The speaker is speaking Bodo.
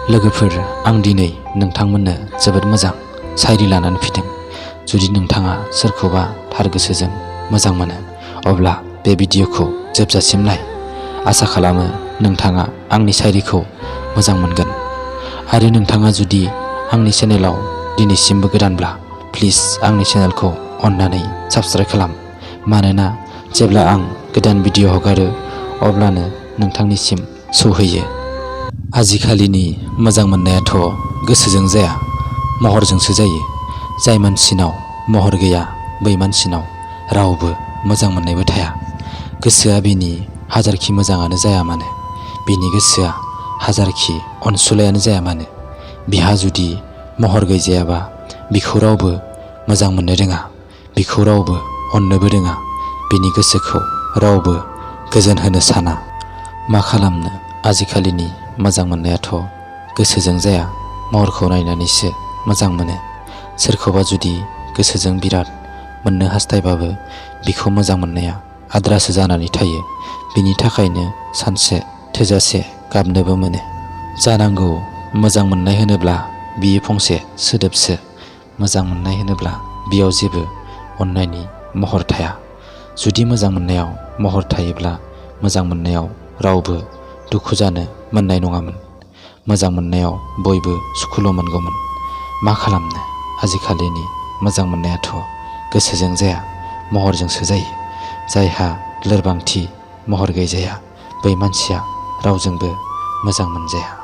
लोगोफोर, आं दिनै नोंथांमोननो जोबोद मोजां शायरि लानानै फैदों। जुदि नोंथाङा सोरखौबा थार गोसोजों मोजां मोनो, अब्ला बे भिडिअखौ जोबजासिम नाय। आसा खालामो नोंथाङा आंनि शायरिखौ मोजां मोनगोन। आरो नोंथाङा जुदि आंनि चेनेलाव दिनैसिमबो गोदानब्ला प्लिज आंनि चेनेलखौ अन्नानै साबस्क्राइब खालाम। मानोना जेब्ला आं गोदान भिडिअ हगारो अब्लानो नोंथांनिसिम सौहैयो। आजिखालिनि मोजां मोननायाथ' गोसोजों जाया, महरजोंसो जायो। जाय मानसिनाव महर गैया बै मानसिनाव रावबो मोजां मोननायबो थाया। गोसोआ बेनि हाजारखि मोजाङानो जाया मानो, बिनि गोसोआ हाजारखि अनसुलायानो जाया मानो, बिहा जुदि महर गैजायाबा बिखौ रावबो मोजां मोननो रोङा, बिखौ रावबो अननोबो रोङा, बिनि गोसोखौ रावबो गोजोन होनो साना। मा खालामनो, आजिखालिनि मोजां मोननायाथ' गोसोजों जाया, महरखौ नायनानैसो मोजां मोनो। सोरखौबा जुदि गोसोजों बिराद मोननो हास्थायबाबो बिखौ मोजां मोननाया आद्रासो जानानै थायो। बिनि थाखायनो सानसे थोजासे गाबनोबो मोनो। जानांगौ मोजां मोननाय होनोब्ला बियो फंसे सोदोबसो। मोजां मोननाय होनोब्ला बेयाव जेबो अननायनि महर थाया। जुदि मोजां मोननायाव महर थायोब्ला मोजां मोननायाव रावबो दुखु जानो मोननाय नङामोन। मोजां मोननायाव बयबो सुखुल' मोनगौमोन। मा खालामनो, आजिखालिनि मोजां मोननायाथ' गोसोजों जाया, महरजोंसो जायो। जायहा लोरबांथि, महर गैजाया, बै मानसिया रावजोंबो मोजां मोनजाया।